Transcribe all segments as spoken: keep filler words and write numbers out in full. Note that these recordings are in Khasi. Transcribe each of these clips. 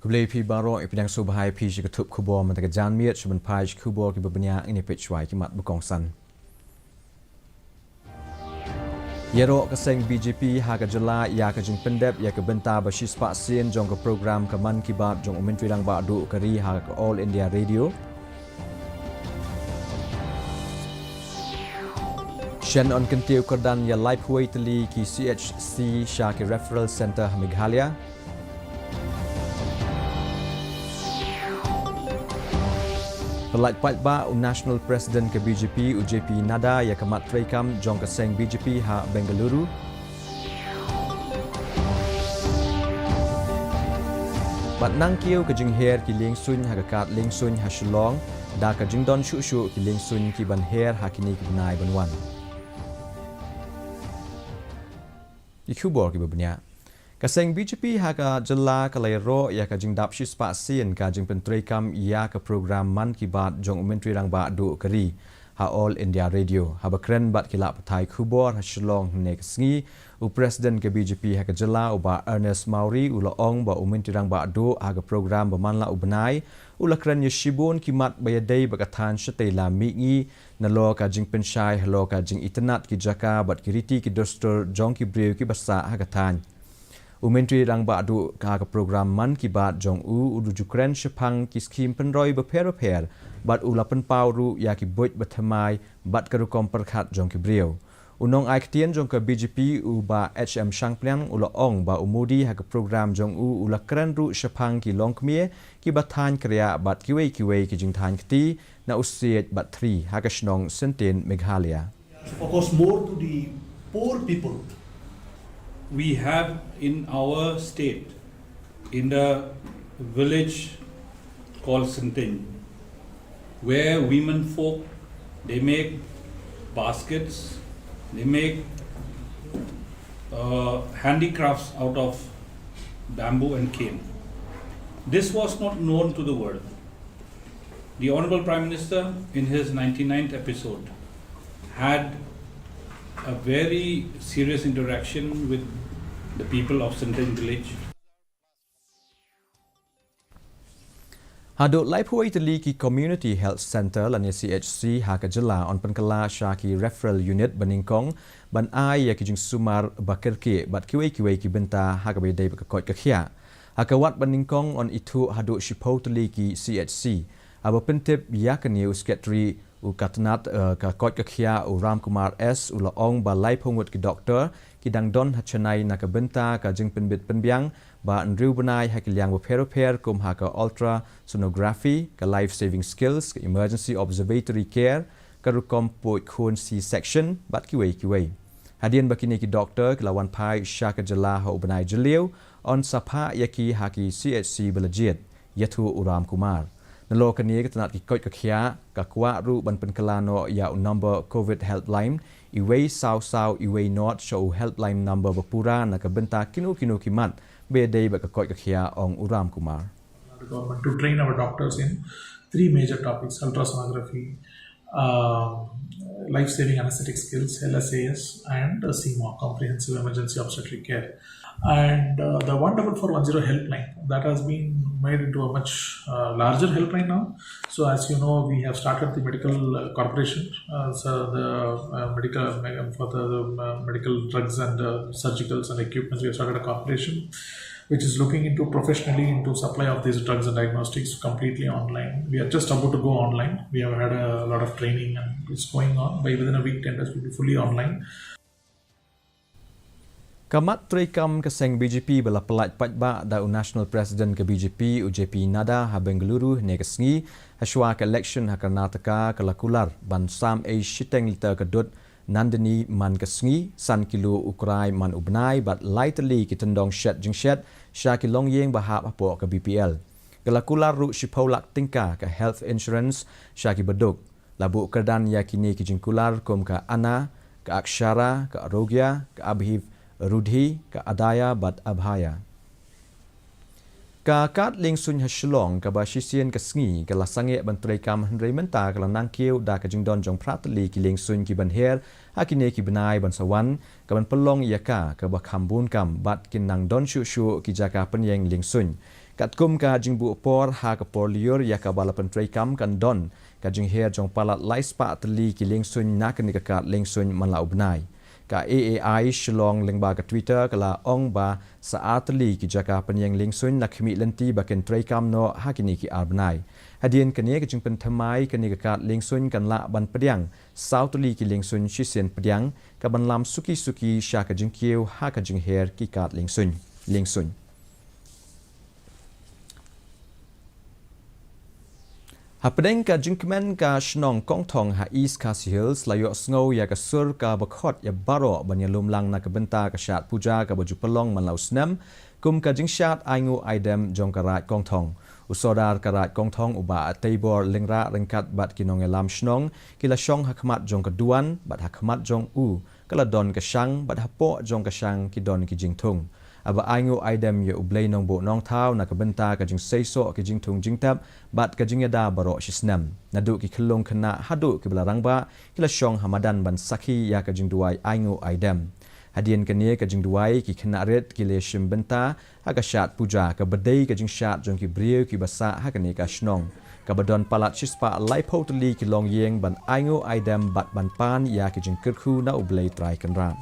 Khublei phi baroh, ïa pdiang sngewbha ïa phi sha ka thup khubor mynta ka janmiet, sha ban peit khubor kiba bniah, ngin ïa peit shuwa ki mat ba kongsan. Ïaroh ka seng B J P ha ka jylla ïa ka jingpyndep ïa ka bynta ba shispah sien jong ka program ka Mann Ki Baat jong u Myntri Rangbah Duh ka ri ha ka All India Radio. Shen yn kyntiew kyrdan ïa laiphew tylli ki C H C sha ki referral centre ha Meghalaya. Pyllait paidbah u National President ka B J P u J P Nadda ïa ka mat treikam jong ka seng B J P ha Bengaluru. Bad nangkiew ka jingher ki liengsuiñ ha ka kad liengsuiñ ha Shillong, da ka jingdon shuh shuh ki liengsuiñ ki ban her ha kine ki bnai ban wan. Ki khubor kiba bniah. Ka seng B J P ha ka jylla ka la ïaroh ïa ka jingdap shispah sien ka jingpyntreikam ïa ka program Mann Ki Baat jong u Myntri Rangbah Duh ka ri ha All India Radio. Haba kren bad ki lad pathai khubor ha Shillong hynne ka sngi, u President ka B J P ha ka jylla u Bah Ernest Mawrie u la ong ba u Myntri Rangbah Duh ha ka program ba man la u bnai u la kren ïa shibun ki mat ba ïadei bad ka thaiñ shatei la mihngi, nalor ka jingpynshai halor ka jingitynnad ki jaka bad ki riti ki dustur jong ki briew kiba sah ha ka thaiñ. U Myntri Rangbah Duh ha ka program Mann Ki Baat jong u u la ju kren shaphang ki skhim pynroi bapher bapher bad u la pynpaw ruh ïa ki buit bathymmai bad ka rukom pyrkhat jong ki briew. U nongai ktien jong ka B J P u Bah H M Shangpliang u la ong ba u Modi ha ka program jong u u la kren ruh shaphang ki longkmie kiba thaiñ kriah bad kiwei kiwei ki jingthaiñ kti na u siej bad thri ha ka shnong Syntien, Meghalaya. Focus more to the poor people. We have in our state, in the village called Syntien, where women folk, they make baskets, they make uh, handicrafts out of bamboo and cane. This was not known to the world. The Honorable Prime Minister, in his ninety-ninth episode, had a very serious interaction with the people of Syntien village. Haduh laiphew tylli ki Community Health Centre lane C H C ha ka jylla yn pynkylla sha ki referral unit ba nyngkong ban ai ïa ki jingsumar ba kyrkieh bad kiwei kiwei ki bynta ha kaba ïadei bad ka koit ka khiah. Ha ka wad ba nyngkong yn ithuh haduh shiphew tylli ki C H C. Haba pyntip ïa kane u Secretary u ka tnad, eh, ka koit ka khiah u Ram Kumar S u la ong ba laiphew ngut ki doktor ki dang don ha Chennai na ka bynta ka jingpynbit pynbiang ba hynriew bnai ha ki liang bapher bapher kum ha ka ultrasonography, ka life saving skills, ka emergency observatory care, ka rukom puid khun C-section bad kiwei kiwei. Hadien ba kine ki doktor ki la wan phai sha ka jylla ha u bnai Jylliew, yn sa phah ïa ki ha ki C H C ba la jied, ïathuh u Ram Kumar. Nalor kane ka tnad ki koit ka khiah ka kwah ruh ban pynkylla noh ïa u number Covid helpline, iwei saw saw iwei not sha u helpline number ba pura na ka bynta kino kino ki mat ba ïadei bad ka koit ka khiah, ong u Ram Kumar. The government to train our doctors in three major topics: ultrasonography, um, life-saving anesthetic skills, L S A S, and uh, C MOC, Comprehensive Emergency Obstetric Care. And uh, the one double four one zero helpline that has been made into a much uh, larger helpline now. So, as you know, we have started the medical uh, corporation, uh, so the uh, medical uh, for the uh, medical drugs and uh, surgicals and equipments. We have started a corporation which is looking into professionally into supply of these drugs and diagnostics completely online. We are just about to go online. We have had a lot of training and it's going on. By within a week, tenders will be fully online. Ka mat treikam ka seng B J P ba la pyllait paidbah da u National President ka B J P u J P Nadda ha Bengaluru hynne ka sngi, ha shuwa ka election ha Karnataka, ka la kular ban sam ei shiteng liter ka dud Nandini man ka sngi, san kilo u krai man u bnai bad lai tylli ki tyndong shet jingshet sha ki longïing ba hap hapoh ka B P L. Ka la kular ruh shiphew lak tyngka ka health insurance sha ki baduk. La buh kyrdan ïa kine ki jingkular kum ka Anna, ka Akshara, ka Arogya, ka Abhi Ruddhi, ka Adaya bad Abhaya. Ka kad liengsuiñ ha Shillong kaba shisien ka sngi ka la sangeh ban treikam, hynrei mynta ka la nangkiew da ka jingdon jong phra tylli ki liengsuiñ ki ban her ha kine ki bnai ban sa wan, ka ban pynlong ïa ka kaba kham bun kam bad kin nang don shuh shuh ki jaka pynïeng liengsuiñ. Katkum ka jingbuh por ha ka por lyiur ïa kaba la pyntreikam, kan don ka jingher jong palat lai spah tylli ki liengsuiñ na kane ka kad liengsuiñ man la u bnai. Ka A A I Shillong lyngba ka Twitter ka la ong ba sa ar tylli ki jaka pynïeng liengsuiñ la khmih lynti ba kin treikam noh ha kine ki ar bnai. Hadien kane ka jingpynthymmai, kane ka kad liengsuiñ kan lah ban pdiang saw tylli ki liengsuiñ shisien pdiang, kaban lam suki suki sha ka jingkiew ha ka jingher ki kad liengsuiñ. Liengsuiñ. Hapdeng ka jingkmen ka shnong Kongthong ha East Khasi Hills, la ïohsngew ïa ka sur kaba khot ïa baroh ban ïalum lang na ka bynta ka shad puja kaba ju pynlong man la u snem, kum ka jingshad ainguh aidem jong ka Raid Kongthong. U Sordar ka Raid Kongthong, u Bah Teibor Lyngrah, ryngkat bad ki nongïalam shnong, ki la shong ha khmat jong ka duwan bad ha khmat jong u ka la don ka shang, bad hapoh jong ka shang ki don ki jingthung. Haba ainguh aidem ïa U Blei Nongbuh Nongthaw na ka bynta ka jingseisoh ki jingthung jingtep bad ka jingïada baroh shisnem. Naduh ki khyllung khynnah haduh kiba la rangbah, ki la shong ha madan ban sakhi ïa ka jingduwai ainguh aidem. Hadien kane ka jingduwai, ki khynnah rit ki la shim bynta ha ka shad puja, kaba dei ka jingshad jong ki briew kiba sah ha kane ka shnong, kaba don palat shispah laiphew tylli ki longïing ban ainguh aidem bad ban pan ïa ki jingkyrkhu na U Blei Trai Kynrad.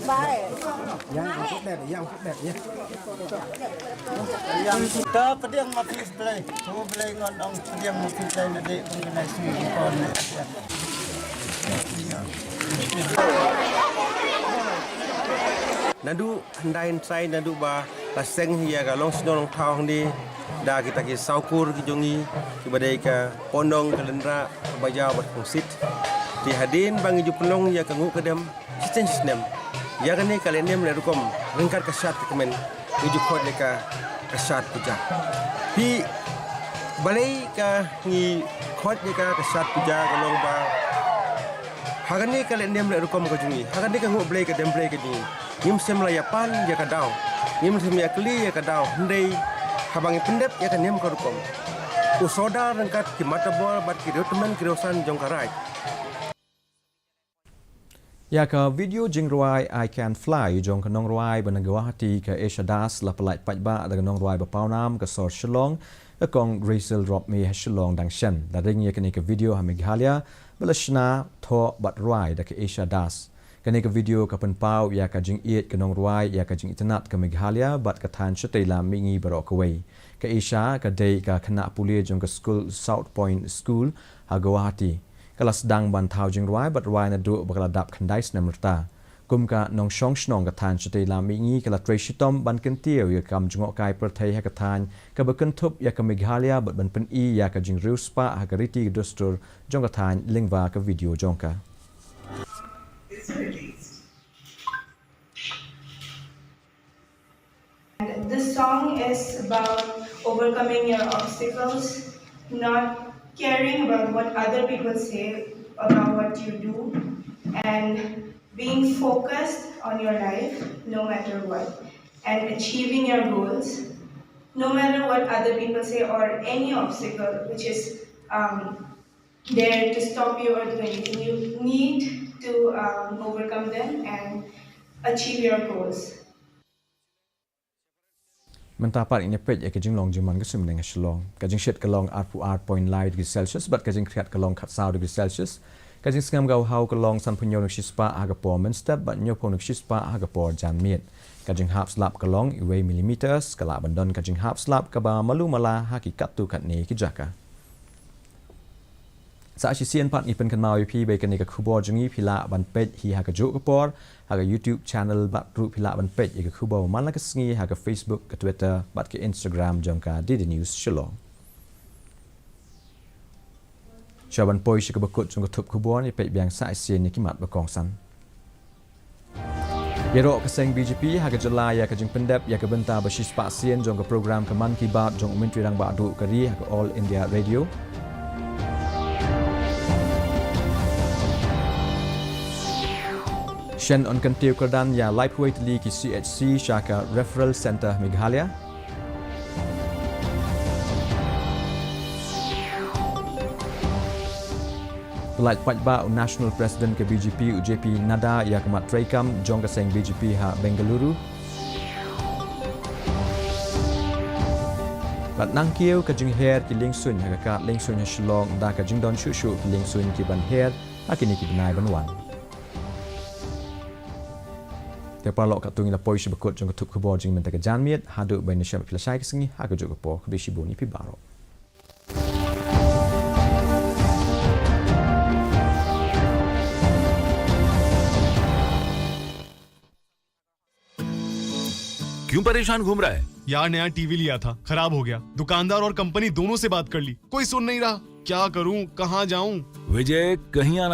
Bye. Ïa, ïa, ïa, ïa. Ïa, ka pdiang ma phi Blei. Ko Blei ngan ong pdiang ma phi Blei na dei pyngenai sui ko ne. Naduh hyndai hyndai naduh ba la seng ïa ka long shnong Nongthaw hangne da kita ki sawkur ki jong ngi, kiba dei ka Pondong, ka Lynrah, ka Bajaw bad Khongsit. Te hadien ba ngi ju pynlong ïa ka nguh ka dem, shisien shisnem. Ïa kane ka lehniam lehrukom ryngkat ka shad ka kmen, ngi ju khot ïa ka ka shad puja. Phi, balei ka ngi khot ïa ka ka shad puja, ka long ba ha kane ka lehniam lehrukom ka jong ngi, ha kane ka nguh Blei ka dem Blei ka jong ngi, ngim shym la ïa pan ïa ka daw, ngim shym ïa kylli ïa ka daw, hynrei haba ngi pyndep ïa ka niam ka rukom, u Sordar ryngkat ki matabor bad ki riewtymmen ki riewsan jong ka Raid. Ïa ka video jingrwai I Can Fly jong ka nongrwai ba na Guwahati, ka Aisha Das, la pyllait paidbah da ka nongrwai ba pawnam ka sor Shillong, ka Kong Rachel Rupmi, ha Shillong dang shen. La ring ïa kane ka video ha Meghalaya, ba la shna thoh bad rwai da ka Aisha Das. Kane ka video ka pynpaw ïa ka jingïeit ka nongrwai ïa ka jingitynnad ka Meghalaya bad ka thaiñ shatei lam mihngi baroh kawei. Ka Aisha ka dei ka khynnah pule jong ka skul South Point School ha Guwahati. Ka la sdang ban thaw jingrwai bad rwai naduh ba ka la dap khyndai snem rta. Kum ka nongshong shnong ka thaiñ shatei lam mihngi, ka la trei shitom ban kyntiew ïa ka kam jngohkai pyrthei ha ka thaiñ, kaba kynthup ïa ka Meghalaya bad ban pyni ïa ka jingriewspah ha ka riti ka dustur jong ka thaiñ lyngba ka video jong ka. And this song is about overcoming your obstacles, not caring about what other people say about what you do, and being focused on your life no matter what, and achieving your goals no matter what other people say or any obstacle which is um, there to stop you or do anything. You need to um, overcome them and achieve your goals. Mynta pat ngin ïa peit ïa ka jinglong jingman ka suiñ mynne ha Shillong. Ka jingshit ka long arphew ar point lai degree Celsius bad ka jingkhriat ka long khatsaw degree Celsius. Ka jingsngem ka haw ka long sanphew hynñiew na ka shispah ha ka por mynstep bad hynñiewphew na ka shispah ha ka por janmiet. Ka jinghap slap ka long uwei millimeters, ka lah ban don ka jinghap slap kaba malu mala ha ki katto katne ki jaka. Sa shisien pat ngi pynkynmaw ïa phi ba ïa kane ka khubor jong ngi phi lah ban peit hi ha kajuh ka por ha ka YouTube channel bad ruh phi lah ban peit ïa ka khubor man la ka sngi ha ka Facebook, ka Twitter bad ka Instagram jong ka D D News Shillong. Shuwa ban poi sha kaba kut jong ka thup khubor, ïa peit biang sa shisien ïa ki mat ba kongsan. Ïaroh ka seng B J P ha ka jylla ïa ka jingpyndep ïa ka bynta ba shispah sien jong ka program ka Mann Ki Baat jong u Myntri Rangbah Duh ka ri ha ka All India Radio. Shen yn kyntiew kyrdan ïa laiphew wei tylli ki C H C sha ka Referral Centre Meghalaya. Pyllait paidbah u National President ka B J P u J P Nadda ïa ka mat treikam jong ka seng B J P ha Bengaluru. Bad nangkiew ka jingher ki liengsuiñ ha ka kad liengsuiñ ha Shillong da ka jingdon shuh shuh ki liengsuiñ ki ban her ha kine ki bnai ban wan. Te paralok, katto ngi la poi sha ba kut jong ka thup khubor jingmyntoi ka janmiet, haduh ban ïashem bad phi lashai ka sngi ha kajuh ka por, khublei shibun ïa phi baroh. क्यों परेशान घूम रहा है? यार, नया टीवी लिया था, खराब हो गया। दुकानदार और कंपनी दोनों से बात कर ली, कोई सुन नहीं रहा। क्या करूं, कहां जाऊं? विजय, कहीं आना